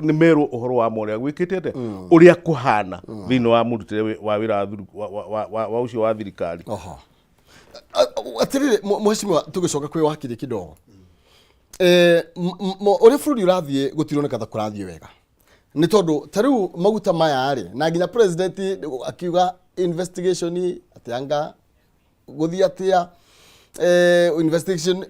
nĩ merwo ũhoro wa ma ũrĩa gwĩkĩte atĩa, ũrĩa kũhana thĩinĩ wa mũrutĩre wa wĩra wa ũcio wa thirikari. Oho. Atĩrĩrĩ, mheshimiwa, tũgĩcoka kwĩ wakiri kidogo, ũrĩa bũrũri ũrathiĩ gũtironeka ta kũrathiĩ wega, nĩ tondũ ta rĩu maguta maya rĩ, na nginya president akiuga investigation atĩ anga gũthiĩ atĩa, investigation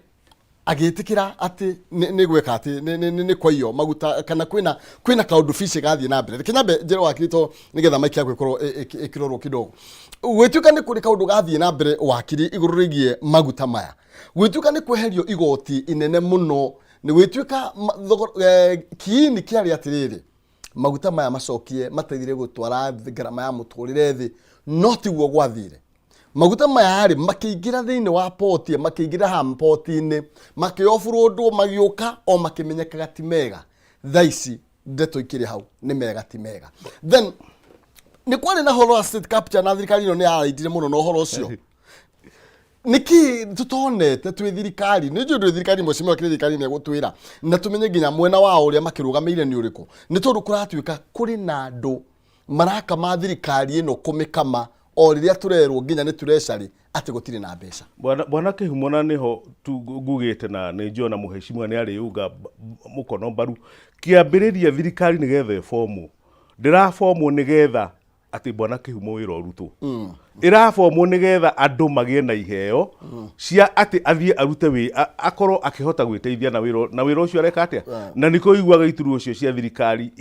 agĩtĩkĩra atĩ nĩ gwĩka atĩ nĩ kwaiywo maguta kana kwĩna kaũndũ fici gathiĩ na mbere. Reke nyambe njĩre wakiri to nĩgetha maiki yaku ĩkorwo ĩkĩrorwo kidogo. Gwĩtuĩka nĩ kũrĩ kaũndũ gathiĩ na mbere, wakiri, igũrũ rĩgiĩ maguta maya, gwĩtuĩka nĩ kweherio igoti inene mũno, nĩ gwĩtuĩka kiini kĩarĩ atĩrĩrĩ, maguta maya macokie mateithire gũtwara ngarama ya mũtũrĩre thĩ, no tiguo gwathire. Maguta maya rĩ, makĩingĩra thĩinĩ wa poti, makĩingĩra haha poti-inĩ, makĩoburũndwo, magĩũka o makĩmenyekaga ti mega. Thaa ici ndeto ikĩrĩ hau, nĩ mega ti mega? Then nĩ kwarĩ na ũhoro wa state capture, na thirikari ĩno nĩ yaraindire mũno na ũhoro ũcio. Nĩkĩ tũtonete twĩ thirikari? Nĩ njũĩ ndũrĩ thirikari, mheshimiwa, kĩrĩ thirikari nĩ egũtwĩra na tũmenye nginya mwena wao ũrĩa makĩrũgamĩire nĩ ũrĩkũ, nĩ tondũ kũratuĩka kũrĩ na andũ marakama thirikari ĩno kũmĩkama o rĩrĩa tũrerwo nginya nĩ treasury atĩ gũtirĩ na mbeca. Bwana Kĩhumo, na nĩho tu ngugĩte na nĩ njũĩ ona mũheshimiwa nĩ arĩunga mũkono mbaru. Kĩambĩrĩria thirikari nĩgetha ĩbomwo, ndĩrabomwo nĩgetha atĩ bwana Kĩhumo wĩra ũrutwo, ĩrabomwo nĩgetha andũ magĩe na iheo cia atĩ athiĩ arute wĩ akorwo akĩhota gwĩteithia na wĩra, na wĩra ũcio areka atĩa. Na nĩkĩo ũiguaga iturwa icio cia thirikari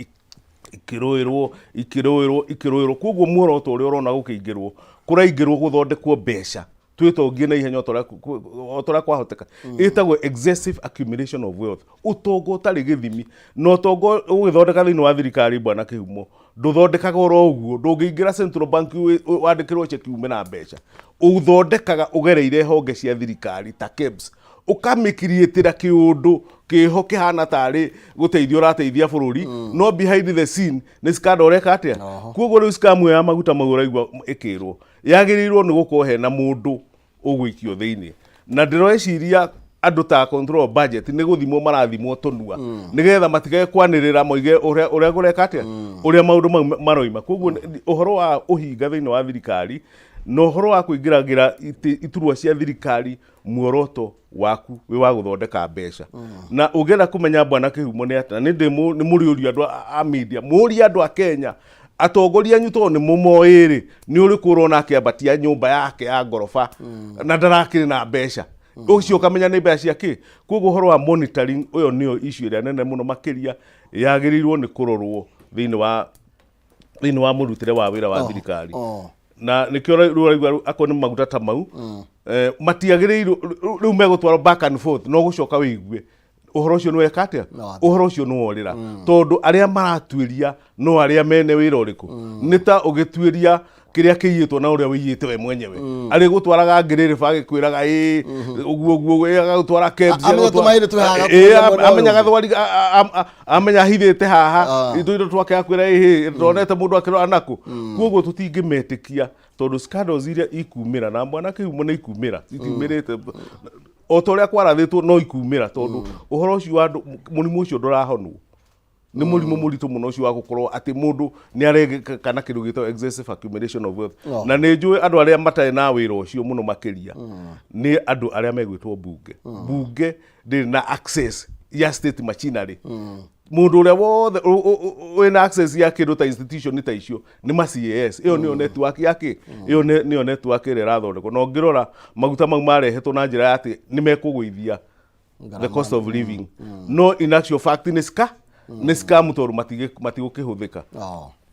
ikĩrũĩrwo, ikĩrũĩrwo, ikĩrũĩrwo. Koguo muoroto ũrĩa ũrona gũkĩingĩrwo, kũraingĩrwo gũthondekwo mbeca twĩtongie na ihenya o ta ũrĩa kwahoteka. Ĩtagwo excessive accumulation of wealth, ũtonga ũtarĩ gĩthimi. Na ũtonga ũgĩthondeka thĩinĩ wa thirikari, bwana Kĩhumo, ndũthondekaga oro ũguo. Ndũngĩingĩra Central Bank wandĩkĩrwo cheki ume na mbeca. Ũthondekaga ũgereire honge cia thirikari ta KEBS, ũkamĩkiriĩtĩra kĩũndũ kĩho kĩhana tarĩ gũteithia ũrateithia bũrũri, no behind the scene nĩ scandal ũreka atĩa. Koguo rĩu scam ĩyo ya maguta mau ũraigua ĩkĩrwo yagĩrĩirwo nĩ gũkorwo hena mũndũ ũgũikio thĩinĩ, na ndĩreciria andũ ta control budget nĩ gũthimwo marathimwo tũnua nĩgetha matigage kwanĩrĩra moige ũrĩa kũreka atĩa, ũrĩa maũndũ mau maroima. Koguo ũhoro wa ũhinga thĩinĩ wa thirikari na ũhoro wa kũingĩragĩra iturwa cia thirikari, muoroto waku wĩ wa gũthondeka mbeca. Na ũngĩenda kũmenya, bwana Kĩhumo, nĩ atĩa, nĩ ndĩ nĩ mũrĩũrio andũ a media, mũrie andũ a Kenya, atongoria anyu, tondũ nĩ mũmoĩ rĩ, nĩ ũrĩkũ ũrona akĩambatia nyũmba yake ya ngoroba na ndarakĩrĩ na mbeca ũcio, ũkamenya nĩ mbeca cia kĩ. Koguo ũhoro wa monitoring ũyũ nĩyo issue ĩrĩa nene mũno makĩria yagĩrĩirwo nĩ kũrorwo thĩinĩ wa mũrutĩre wa wĩra wa thirikari. Na nĩkĩo rĩu ũraigua rĩu akorwo nĩ maguta ta mau, matiagĩrĩirwo rĩu megũtwarwo back and forth, no gũcoka wĩigue Ũhoro ũcio nĩ weka atĩa? No wathira. Ũhoro ũcio nĩ worĩra, tondũ arĩa maratuĩria no arĩa mene wĩra ũrĩkũ. Nĩ ta ũgĩtuĩria kĩrĩa kĩiyĩtwo na ũrĩa wĩiyĩte we mwenyewe, arĩ gũtwaraga ngĩrĩrĩba agĩkwĩraga ĩĩ ũguo ũguo, ĩĩ, agagũtwara KEBS, Amenya tũmaĩrĩ twĩ haha, ĩĩ, mwena ũyũ amenya ũngĩ. gathwari amenya ahithĩte haha itũ indo twake, akwĩra ĩhĩ ndonete mũndũ akĩrora nakũ. Koguo tũtingĩmetĩkia, tondũ scandals iria ikumĩra na mwana kĩhumo nĩ ikumĩra, itiumĩrĩte o ta ũrĩa kwarathĩtwo, no ikumĩra, tondũ ũhoro ũcio wa andũ, mũrimũ ũcio ndũrahonwo, nĩ mũrimũ mũritũ mũno ũcio wa gũkorwo atĩ mũndũ nĩ aregeka na kĩndũ gĩtagwo excessive accumulation of wealth. Na nĩ njũĩ andũ arĩa matarĩ na wĩra ũcio mũno makĩria nĩ andũ arĩa megwĩtwo mbunge. Mbunge ndĩrĩ na access ya state machinery. Mũndũ ũrĩa wothe wĩna access ya kĩndũ ta institution ta icio nĩ ma CAS. Ĩyo nĩyo network ya kĩ, ĩyo nĩyo network ĩrĩa ĩrathondekwo. Na ũngĩrora maguta mau marehetwo na njĩra ya atĩ nĩ mekũgũithia the cost of living, no in actual fact nĩ scam, tondũ matigũkĩhũthĩka.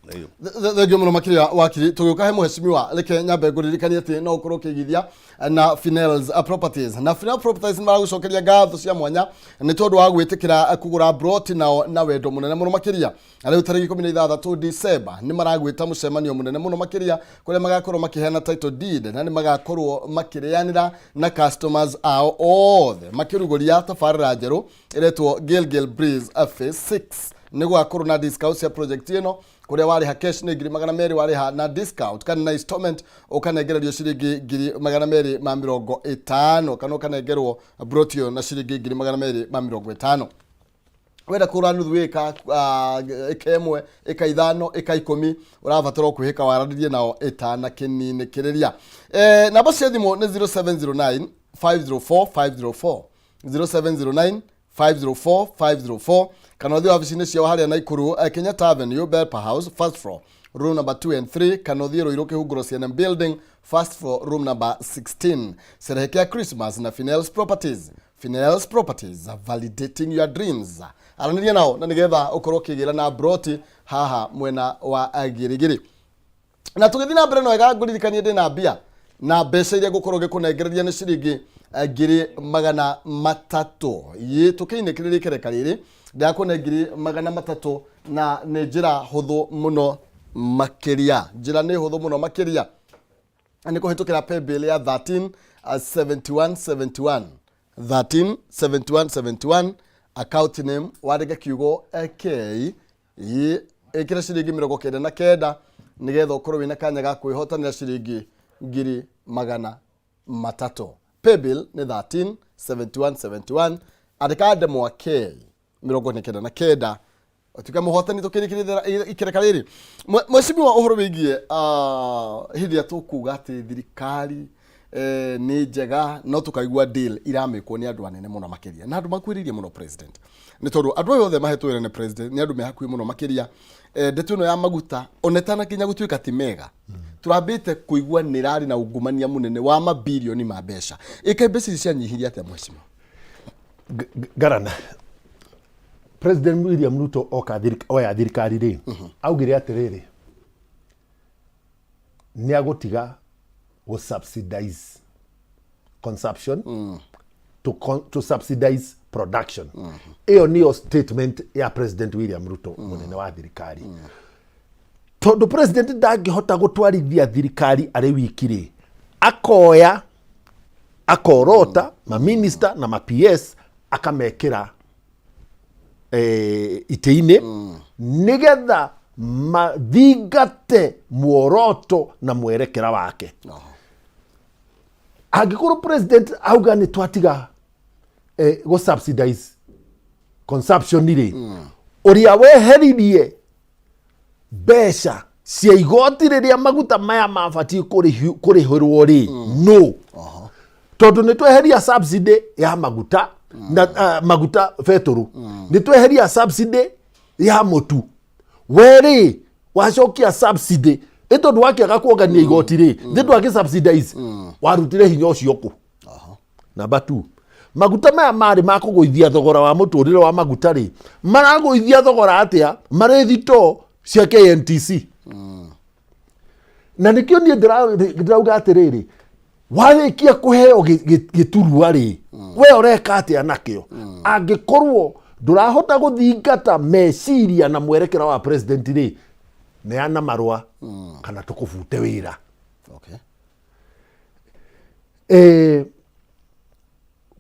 Ĩyo. Thengio mũno makĩria, wakiri. Tũgĩũka he mũhecimiwa, reke nyambe ngũririkanie atĩ no ũkorwo ũkĩigithia na Finels Properties. Na Finel Properties nĩ maragũcokeria ngatho cia mwanya nĩ tondũ wa gwĩtĩkĩra kũgũra broti nao na wendo mũnene mũno makĩria. Na rĩu tarĩki 16 December nĩ maragwĩta mũcemanio mũnene mũno makĩria, kũrĩa magakorwo makĩheana title deed, na nĩ magakorwo makĩrĩanĩra na customers ao othe makĩrugũria tabarĩra njerũ ĩretwo Gilgil Breeze Phase 6. Nĩ gũgakorwo na discount cia project ĩno, kũrĩa warĩha cash nĩ 200,000, warĩha na discount kana na installment ũkanengererio ciringi 250,000, kana ũkanengerwo broti ĩyo na ciringi 250,000. Wenda kũgũra nuthu ĩka, ĩka 1, ĩka 5, ĩka 10, ũrabatara o kwĩhĩka waranĩrie nao ĩtanakĩninĩkĩrĩria. Namba cia thimũ nĩ 0709 504 504, 0709 504 504, kana ũthiĩ wabici-inĩ ciao harĩa Naikuru, Kenyatta Avenue, Belpa House, first floor, room number 2 and 3, kana ũthiĩ Ruiru, Kĩhunguro, CNM Building, first floor, room number 16. Serehekea Christmas na Finels Properties. Finels Properties, validating your dreams. Aranĩria nao na nĩgetha ũkorwo ũkĩgĩra na broti haha mwena wa Girigiri. Na tũgĩthiĩ na mbere, no wega ngũririkanie ndĩ na mbia na mbeca iria ngũkorwo ngĩkũnengereria nĩ ciringi 300,000. Ĩ tũkĩinĩkĩrĩria ikereka rĩrĩ, ndĩrakũne 300,000, na nĩ njĩra hũthũ mũno makĩria. Njĩra nĩ hũthũ mũno makĩria, nĩ kũhĩtũkĩra paybill ya 13 71 71, 13 71 71, account name wandĩke kiugo AK, ĩ ĩkĩra ciringi 99, nĩgetha ũkorwo wĩna kanya ga kwĩhotanĩra ciringi 300,000. Paybill nĩ 13 71 71, andĩka ndemwa K 99, ũtuĩke mũhotani. Tũkĩrĩkĩrĩria ikereka rĩrĩ, Mheshimiwa, ũhoro wĩgiĩ hĩndĩ ĩrĩa tũkuga atĩ thirikari nĩ njega, no tũkaigua deal iramĩkwo nĩ andũ anene mũno makĩria na andũ makuhĩrĩirie mũno president, nĩ tondũ andũ aya othe mahetwo wĩra nĩ president nĩ andũ me hakuhĩ mũno makĩria. Ndeto ĩno ya maguta ona ĩtanakinya gũtuĩka ti mega, turambĩte kũigua nĩ ĩrarĩ na ungumania mũnene wa mabirioni ma mbeca. Ĩka mbeca ici cianyihirie atĩa, mheshimiwa? Garana, President William Ruto oka oya thirikari rĩ, augire atĩrĩrĩ, nĩ agũtiga gũ subsidize consumption to subsidize production. Ĩyo nĩyo statement ya President William Ruto, mũnene wa thirikari. Tondũ president ndangĩhota gũtwarithia thirikari arĩ wiki rĩ, akoya akorota maminista na ma PS, akamekĩra itĩ-inĩ nĩgetha mathingate muoroto na mwerekera wake. Angĩkorwo president auga nĩ twatiga gũ subsidize consumption rĩ, ũrĩa weheririe mbeca cia igoti rĩrĩa maguta maya mabatiĩ kũrĩhĩrwo rĩ, no tondũ nĩ tweheria subsidy ya maguta na maguta betũrũ, nĩ tweheria subsidy ya mũtu, we rĩ wacokia subsidy ĩ tondũ wakĩaga kuongania igoti rĩ, thĩ ndwagĩ subsidize, warutire hinya ũcio kũ? Namba 2, maguta maya marĩ ma kũgũithia thogora wa mũtũrĩre wa maguta rĩ, maragũithia thogora atĩa marĩ thitoo cia KNTC? Na nĩkĩo niĩ ndĩrauga atĩrĩrĩ, warĩkia kũheo gĩturwa rĩ, we ũreka atĩa nakĩo? Angĩkorwo ndũrahota gũthingata meciria na mwerekera wa president rĩ, neana marũa kana tũkũbute wĩra.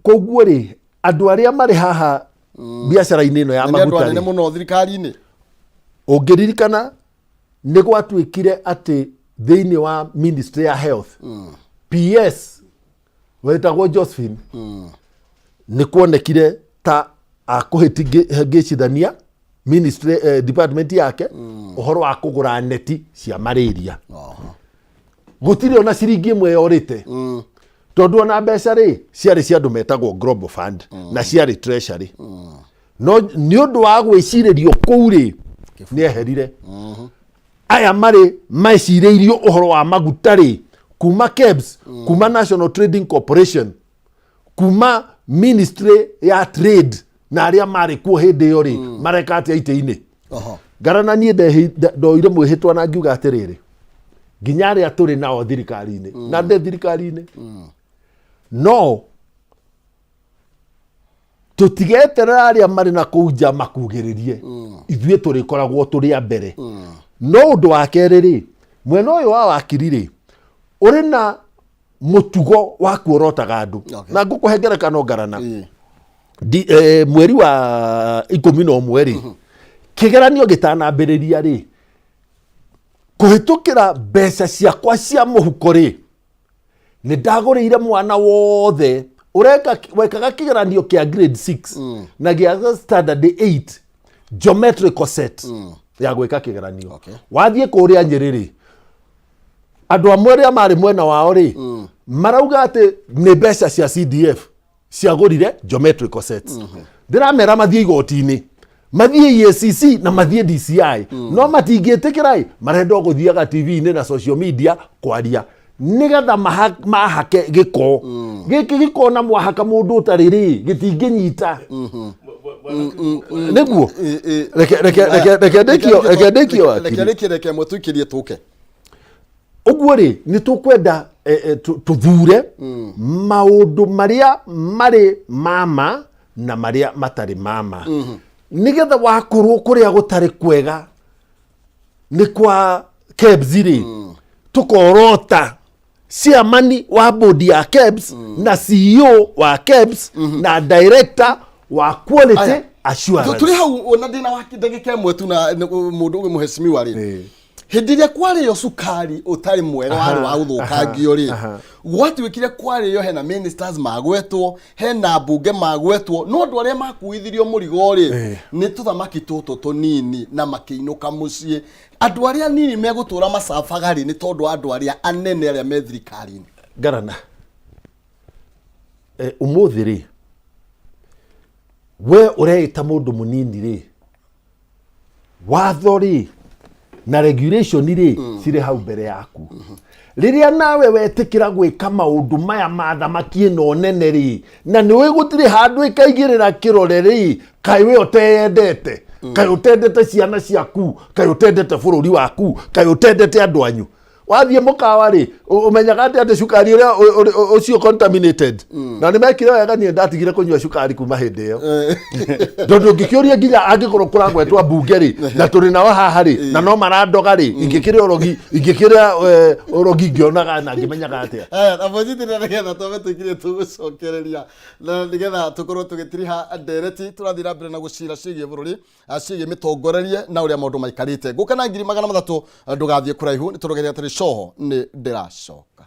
Koguo rĩ, andũ arĩa marĩ haha biacara-inĩ ĩno ya Na nĩ andũ maguta anene rĩ, mũno thirikari-inĩ. Ũngĩririkana nĩ gwatuĩkire atĩ thĩinĩ wa ministry ya health, PS wetagwo Josephine, nĩ kuonekire ta akũhĩtingĩcithania ministry, department yake ũhoro wa kũgũra neti cia malaria. Gũtirĩ ona ciringi ĩmwe yorĩte, tondũ ona mbeca rĩ ciarĩ cia andũ metagwo Global Fund na ciarĩ treasury, no nĩ ũndũ wa gwĩcirĩrio kũu rĩ, nĩ eherire. Aya marĩ mecirĩirio ũhoro wa maguta rĩ, kuma KEBS, kuma National Trading Corporation, kuma ministry ya trade na arĩa marĩ kuo hĩndĩ ĩyo rĩ, mareka atĩa itĩ-inĩ? Ngarana niĩ ndoire mwĩhĩtwa na ngiuga atĩrĩrĩ, nginya arĩa tũrĩ nao thirikari-inĩ na ndĩ thirikari-inĩ, no tũtigeterera arĩa marĩ na kũu nja makugĩrĩrie, ithuĩ tũrĩkoragwo tũrĩ a mbere. No ũndũ wa kerĩ rĩ, mwena ũyũ wa wakiri rĩ, ũrĩ na mũtugo wa kuorotaga andũ. Na ngũkũhe ngerekano, Ngarana. Mweri wa 11 rĩ, kĩgeranio gĩtanambĩrĩria rĩ, kũhĩtũkĩra mbeca ciakwa cia mũhuko rĩ, nĩ ndagũrĩire mwana wothe ũreka wekaga kĩgeranio kĩa grade 6 na gĩa standard 8 geometrical set ya gwĩka kĩgeranio. Wathiĩ kũrĩa Nyĩrĩ rĩ, andũ amwe arĩa marĩ mwena wao rĩ, marauga atĩ nĩ mbeca cia CDF ciagũrire geometrical sets. Ndĩramera mathiĩ igoti-inĩ, mathiĩ EACC na mathiĩ DCI, no matingĩtĩkĩra ĩ, marenda o gũthiaga TV-inĩ na social media kwaria nĩgetha mahake gĩko gĩkĩ. Gĩko na mwahaka mũndũ ũtarĩ rĩ, gĩtingĩnyita nĩguo. Reke ndĩkio, reke ndĩkio Reke wakiri. rĩkie, reke ĩmwe tũikĩrie tũke. Ũguo rĩ, nĩ tũkwenda tũthure maũndũ marĩa marĩ mama na marĩa matarĩ mama, nĩgetha wakorwo kũrĩa gũtarĩ kwega nĩ kwa KEBS rĩ, tũkorota chairman wa board ya KEBS na CEO wa KEBS na director wa quality Aya. assurance. Tũrĩ hau na ndĩna wa ndagĩka ĩmwe tu na mũndũ ũyũ mũhecimiwa rĩ, hĩndĩ ĩrĩa kwarĩo cukari ũtarĩ mwega warĩ wa gũthũkangio rĩ, gwatuĩkire kwarĩo hena ministers magwetwo, hena mbunge magwetwo, no andũ arĩa makuithirio mũrigo rĩ, nĩ tũthamaki tũtũ tũnini na makĩinũka mũciĩ. Andũ arĩa nini megũtũra macabaga rĩ, nĩ tondũ wa andũ arĩa anene arĩa me thirikari-inĩ. Ngarana, ũmũthĩ rĩ, we ũreĩta mũndũ mũnini rĩ, watho rĩ na regulation rĩ cirĩ hau mbere yaku. Rĩrĩa nawe wetĩkĩra gwĩka maũndũ maya ma thamaki ĩno nene rĩ, na nĩũĩ gũtirĩ handũ ĩkaigĩrĩra kĩrore rĩ, kaĩ we ũteyendete? Kaĩ ũtendete ciana ciaku? Kaĩ ũtendete bũrũri waku? Kaĩ ũtendete andũ anyu? Wathiĩ mũkawa rĩ, ũmenyaga atĩ cukari ũrĩa ũcio contaminated na nĩ mekire wega. Niĩ ndatigire kũnyua cukari kuma hĩndĩ ĩyo, tondũ ngĩkĩũria nginya angĩkorwo kũragwetwo mbunge rĩ, na tũrĩ nao haha rĩ, na no marandoga rĩ, ingĩkĩrĩa ũrogi, ingĩkĩrĩa ũrogi ngĩonaga na ngĩmenyaga atĩa? Aya, na mũnyitĩrĩra nĩgetha twambe tũikirie, tũgũcokereria na nĩgetha tũkorwo tũgĩtiriha ndereti. Tũrathiĩ na mbere na gũcira ciĩgiĩ bũrũri, ciĩgiĩ mĩtongorerie na ũrĩa maũndũ maikarĩte. Ngũka na 300,000, ndũgathiĩ kũraihu, nĩ tũrogeria atĩrĩ coho nĩ ndĩracoka.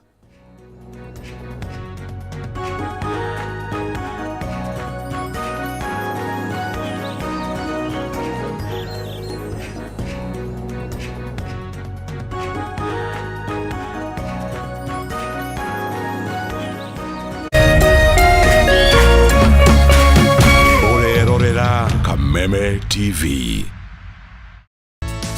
Ũrerorera Kameme TV.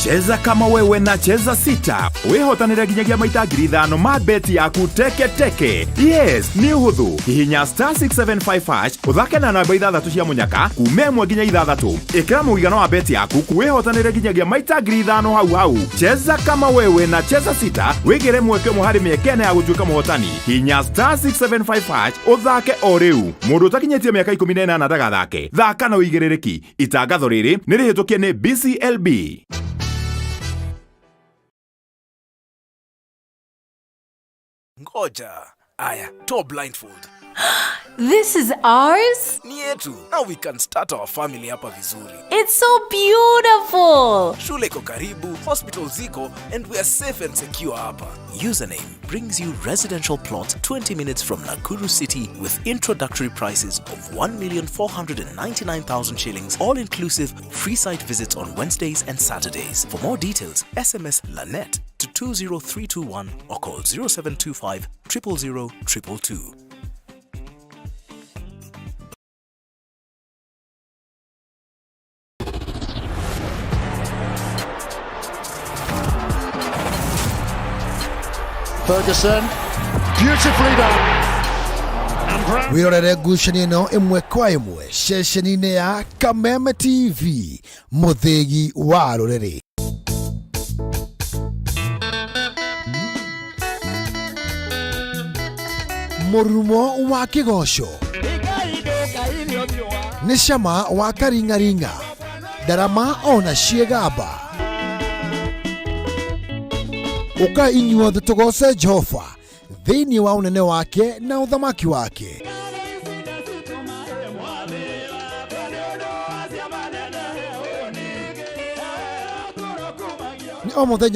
Cheza kama wewe na Cheza Sita, wĩhotanĩre nginyagia maita 5,000 ma beti yaku teke teke. Yes, nĩ ũhũthũ. Hihinya star 675 hash, ũthake na namba ithathatũ cia mũnyaka kuma 1 nginya 6. Ĩkĩra mũigana wa beti yaku, wĩhotanĩre nginyagia maita 5,000 hau hau. Cheza kama wewe na Cheza Sita, wĩgĩre mweke ũmwe harĩ mĩeke ĩna ya gũtuĩka mũhotani. Hihinya star 675 hash ũthake o rĩu. Mũndũ ũtakinyĩtie mĩaka 18 ndagathake. Thaka na ũigĩrĩrĩki. Itangatho rĩrĩ nĩ rĩhĩtũkie nĩ BCLB. Ngoja. Aya, toa blindfold. This is ours? Ni yetu. Now we can start our family hapa vizuri. It's so beautiful. Shule iko karibu, hospital ziko, and we are safe and secure hapa. Username brings you residential plot 20 minutes from Nakuru City with introductory prices of 1,499,000 shillings, all inclusive, free site visits on Wednesdays and Saturdays. For more details, SMS LANET to 20321 or call 0725 000 222. Ferguson, beautifully done. And Brown. Wĩrorere ngucanio ĩno ĩmwe kwa ĩmwe ceceni-inĩ ya Kameme TV, mũthĩgi wa rũrĩrĩ. Mũrurumo wa kĩgoco nĩ cama wa karing'aring'a, ndarama ona ciĩgamba. Ũkai inyuothe tũgoce Jehova thĩinĩ wa ũnene wake na ũthamaki wake. Nĩ o mũthenya.